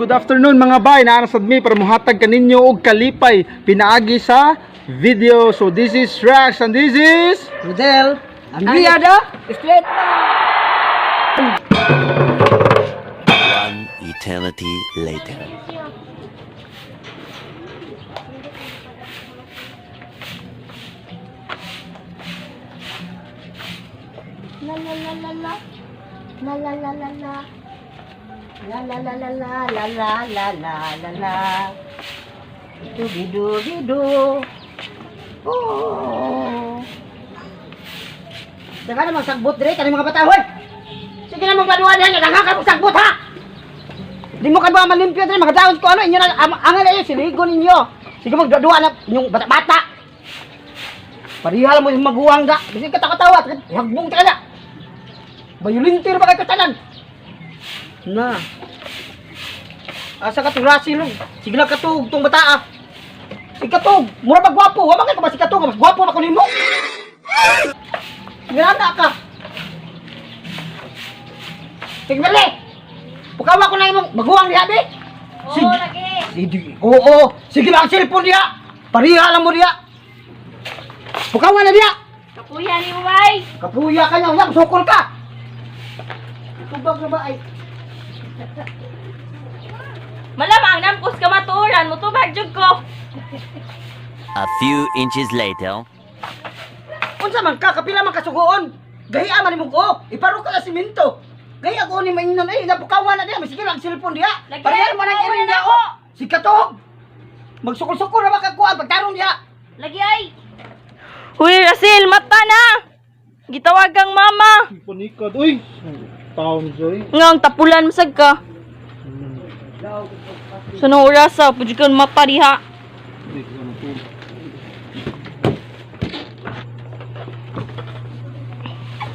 Good afternoon, mga bay, naa sad mi para muhatag kaninyo og kalipay pinaagi sa video. So this is Rax and this is Rodel, and we are the Straight. One eternity later. La la la la la. La la la la la. La la la la la la la la la la la. Dubi dubi do. Oh. Daga na magsagbot dire kani mga bata hoy. Sige na magladuan diha nga ka sagbot ha. Di mo ka ba malimpyo dire mga daon ko ano inyo na angal ayo siligon ninyo. Sige magduwa na inyong bata-bata. Pariha mo yung maguwang da. Kasi katawa-tawa, hagbong ta na. Bayulintir ba kay katanan? Na. Asa ka turasi long. Sige lang katug tong bata ah. Si katug, mura ba gwapo? Wa man kay ka ba si katug, mas gwapo na ko nimo. Ngana ka. Sige bali. Pukawa ko na imong maguwang diha be. Oo, lagi. Sige. Oo, sige lang ang cellphone diha. Pariha lang mo diha. Pukawa na diha. Kapuya ni mo, bay. Kapuya ka niya, unya, sukol ka. Tubag na ba ay? Malamang namkos ka maturan, mutubag jud ko. A few inches later. Unsa man ka, kapila man kasugoon. Gahiya man imong ko. Iparo ka na simento. Gahiya ko ni maingon ay napukawa na diha, sige lang ang cellphone diha. Lagi, Pariha man ang pukawa iri na diha ako. oh. Si katog. Magsukol-sukol na ba ka kuan pagtarong diha. Lagi ay. Uy, Russell, mata na. Gitawag kang mama. Panikad, uy. Taon sorry. Nga ang tapulan masag ka. Sa nang orasa, pwede kang mata diha.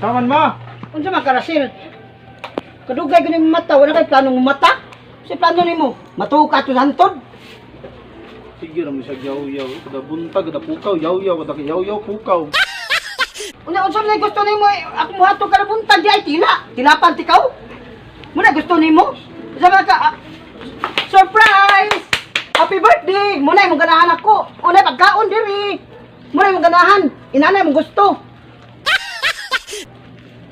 Taman ma. Unsa man ka Russell? Kadugay ko ni mata, wala kay planong mata. Si plano nimo, matuo ka ato sa hantod. Sige ra mo siya yaw-yaw, kada buntag, kada pukaw, yaw-yaw, kada yaw-yaw pukaw. Una unsa man gusto nimo eh, ako mohato ka na buntag di ay tila. Tilapan tikaw. Muna gusto nimo. Unsa man ka ah, surprise! Happy birthday! Muna imong ganahan ako. Unay pagkaon diri. Muna imong ganahan. Inana imong gusto.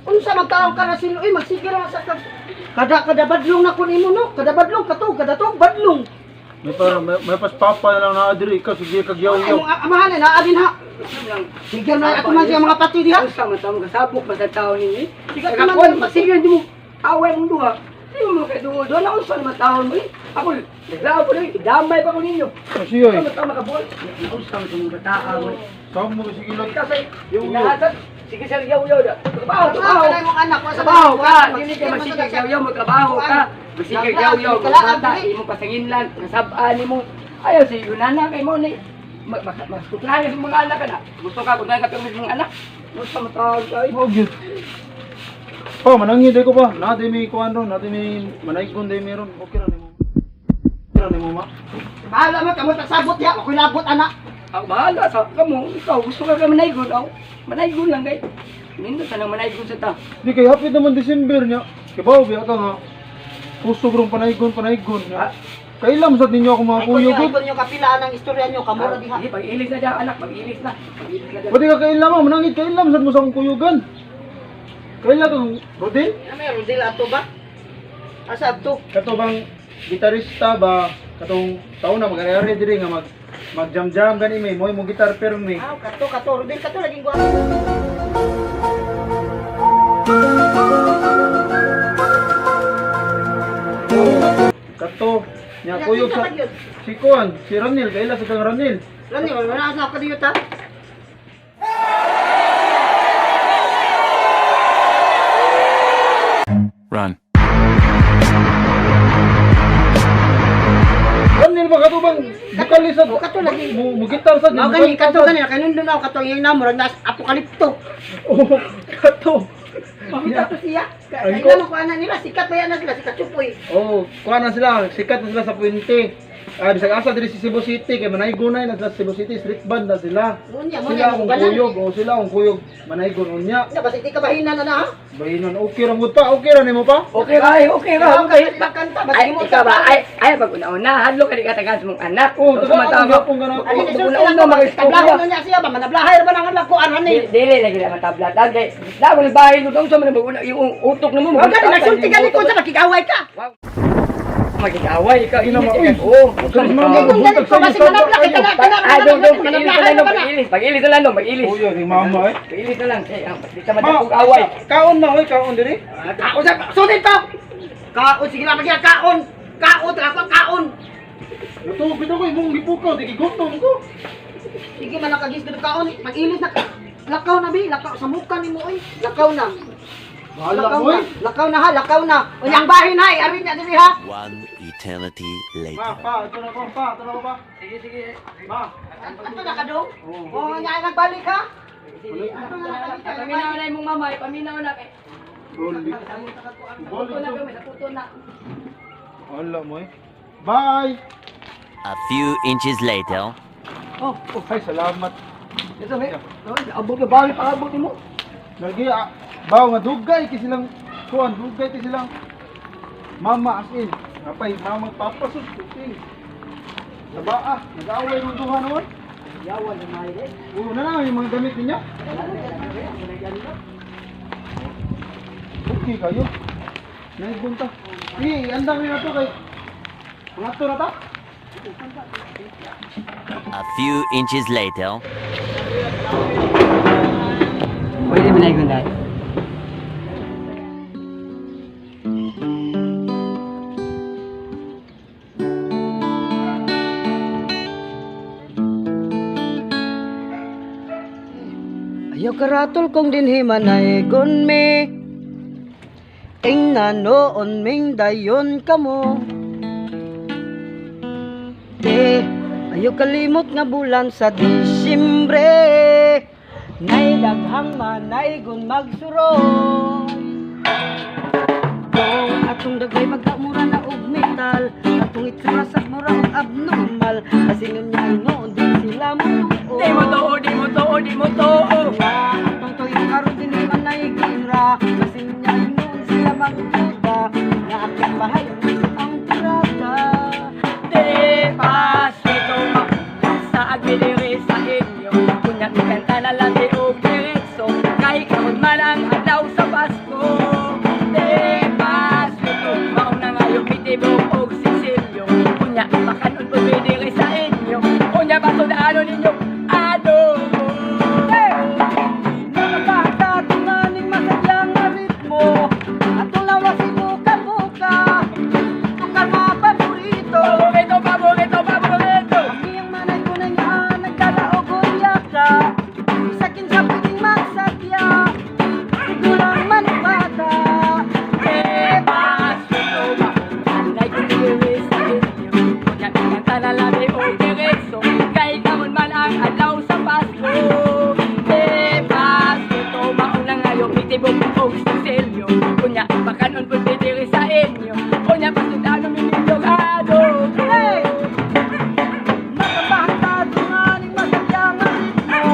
Unsa man kaon ka na sino? Uy, magsige ra sa kada kada badlong na ko nimo no. Kada badlong katog, kada tog badlong. May para may pas papa na lang naa diri ikaw sige kag Ay, yaw-yaw. imong amahan na naa din ha. Sige na ako man siya mga pati diha. Unsa man tamo kasabok man sa tao ninyo. Sige, Sige tuman- man magsige di mo away mong duha. Di mo kay duol duha na unsa naman tao mo eh. Ako naglaom ko eh, damay pa ko ninyo. Kasi oy. Unsa man tao makabuol? Unsa man tong bataa mo. eh. Sa mo sige lang. Kasi Yaw-yaw. inahatag sige sir yaw-yaw da. Trabaho, Trabaho trabaho. ka imong anak, wa sa Trabaho ka, dili ka magsige yaw-yaw mo trabaho ka. Magsige yaw-yaw mo bata imo pasanginlan, kasab-an nimo. Ayaw sige gunana kay mo ni mas kutrahan sa mga anak ka na. Gusto ka kung ka pero mga anak. Gusto mo tao ka. Oh, gyud. Pa, manangin day ko pa. Naa day may kuan ron, naa day may manaygon day meron. Okay ra nimo. Okay ra nimo ma. Bahala mo kamo sabot diha, ako'y labot anak. Ako bahala sa kamo, ikaw gusto ka ka manaygon aw. Manaygon lang kay. Nindot ta nang manaygon sa ta. Di kay hapit naman December niya. Kibaw biya ka nga. Kusog rong panaygon panaygon niya. Kailan sad ninyo ako mga Ay kuyo ko gud? niyo kapila ang istorya niyo kamo ra diha. Sige, pag-ilis na diya anak, pag-ilis na. Pag-ilis na diya. Pwede ka kailan mo, manangit kailan sad mo sa akong kuyugan. Kailan kang Rodel? Ano may Rodel ato ba? Asa ato? Kato bang gitarista ba katong taon na mag-ari diri nga mag mag-jam-jam gani may mo mo gitar pero may Ah, kato kato Rodel kato laging gwapo. Kato nya kuyog sa si Kuan, si Ranil, kaila sa kang Ranil. Lani wala sa ako diyo ta. Run. Ranil ba kato bang bukalis sa Kato lagi. mo, mo gitar sa Mao gani kato gani nakanundon ako kato yung namo murag nas apokalipto. Oh, kato. Mamita to siya. Ay, Kailan ko ana nila sikat ba yan na sila sikat chupoy. Oh, kuan na sila, sikat na sila sa puente. Ah, bisag asa diri sa Cebu City kay manaygonay na sila sa Cebu City, street band na sila. Unya, mo Sila na akong ganan. kuyog, o sila akong kuyog manaygon unya. Nya basta di ka bahina na na ha. Bahinon okay ra mo pa, okay ra nimo pa? Okay ra, eh, okay ra. Ikaw Okay. ka kanta, basta Ay, di mo ikaw ba? Ay, ay, pag una-una, hadlo ka di katagan sa mong anak. Oo, Tapos tagaan matama. gyapon ka na. Ani Pag ni sulti una-una, lang mag-istorya. tablahon na niya siya ba manablahay ra ba nang anak ko anani. Dili lagi na matabla. Dagay, dago ni bahay ko sa man mag yung utok na mo. Wag gani nagsulti gani ko sa makigaway ka. Magigaway ka. Ina Init ma, ka. uy. Oo. Sorry, ma'am. Hindi kung gani ko basta manabla ka kana kana. Ay, dong, dong, pag-ilis na Manablahay lang, ra ba na. pag-ilis, pag-ilis na lang, dong, pag-ilis. Uy, ni mama eh. Pag-ilis na lang, eh, di ka Ma, madapog away. Kaon na oy, kaon diri. Kaon sa sulti to. Kaon sige lang magyang kaon. Kaon ta ako kaon. Luto bitaw ko imong gipukaw, di gigutom ko. Sige man nakagis dito kaon, mag-ilis na. Lakaw na bi, lakaw sa muka nimo oy. Lakaw na. Bahala Lakaw mo na. oy. Lakaw na ha, lakaw na. Unya ang bahin ha, ari niya diri ha. One eternity Ma, later. pa, ito na ko, pa, ito na ko pa. Sige, sige. Ma. Ato na ka dong? Oo, nya nagbalik ha. Ato na nagbalik ka. Paminaw na imong mama, eh, paminaw na kay. Boli. Puto na kami, sa puto na. Wala mo eh. Bye. A few inches later. Oh, oh, ay salamat. Ito, eh. Abot na bahay, paabot nimo. Lagi ah, baw nga dugay kay silang kuan, dugay kay silang mama as in. Napay mama papa sus kuting. Saba ah, nag-away mong duha noon. Yawan na may eh. Oo na lang yung mga damit ninyo. Okay kayo. Naigunta. Eh, andang na to kay mga to na ta. A few inches later. Pwede mo na igunday. Ayaw karatol kong dinhi manay gunmi. Ingna noon ming dayon kamo. Te, ayaw kalimot nga bulan sa Disyembre. Nay daghang manaygon magsuroy. Kung atong dagay magkamura na og metal, atong itsura sa mura og abnormal. Kasi nun niya ay noon di sila mutuo. Di mo to, di mo to, di mo to. Nga atong tuyo karon dinhi man ay ginra. Kasi nun niya ay noon sila magduda. Nga akong bahay ang tirada. Despacito ma sa agmidiri sa inyo. Kunya kanta na lang di og diretso kay karon man ang adlaw sa Pasko. Despacito mao na nga yung mitibok og sisilyo. Kunya makanon po mi diri sa inyo. Kunya basudano ninyo adobo. Mga bata, tunganing masadyang nga ritmo. Atong lawas ibuka-buka. Tukar mga paborito. Paborito, paborito, paborito. Kami ang manay ko na nga nagdala og ulyaka. Isa kinsa pwedeng magsadya. Sigulang manubata. Despacito ma Anay ko diri sa inyo. Kunya kanta na lang og diretso kay karon man ang adlaw sa Pasko. Despacito mauna nga yung mitibok og sisilyo. Kunya bakanon pud mi diri sa inyo. Kunya pasudano mi ninyo adobo. Hey! Mga bata, tunganing masadya nga ritmo.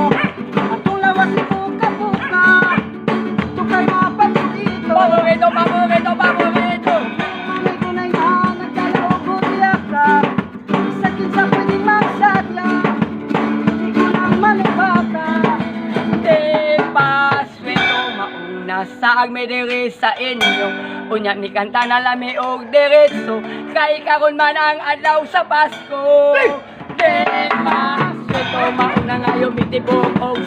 Atong lawas ibuka-buka. Tukar mga paborito. Paborito, paborito, paborito. Manay ko na nga nagdala og ulyaka. Isa kinsa pwedeng magsadya. Sigulang manubata. Despacito mauna sa agmediri sa inyo. Unya ni kanta na lami og diretso kay karon man ang adlaw sa Pasko. Despacito mauna nga yung mitibok og.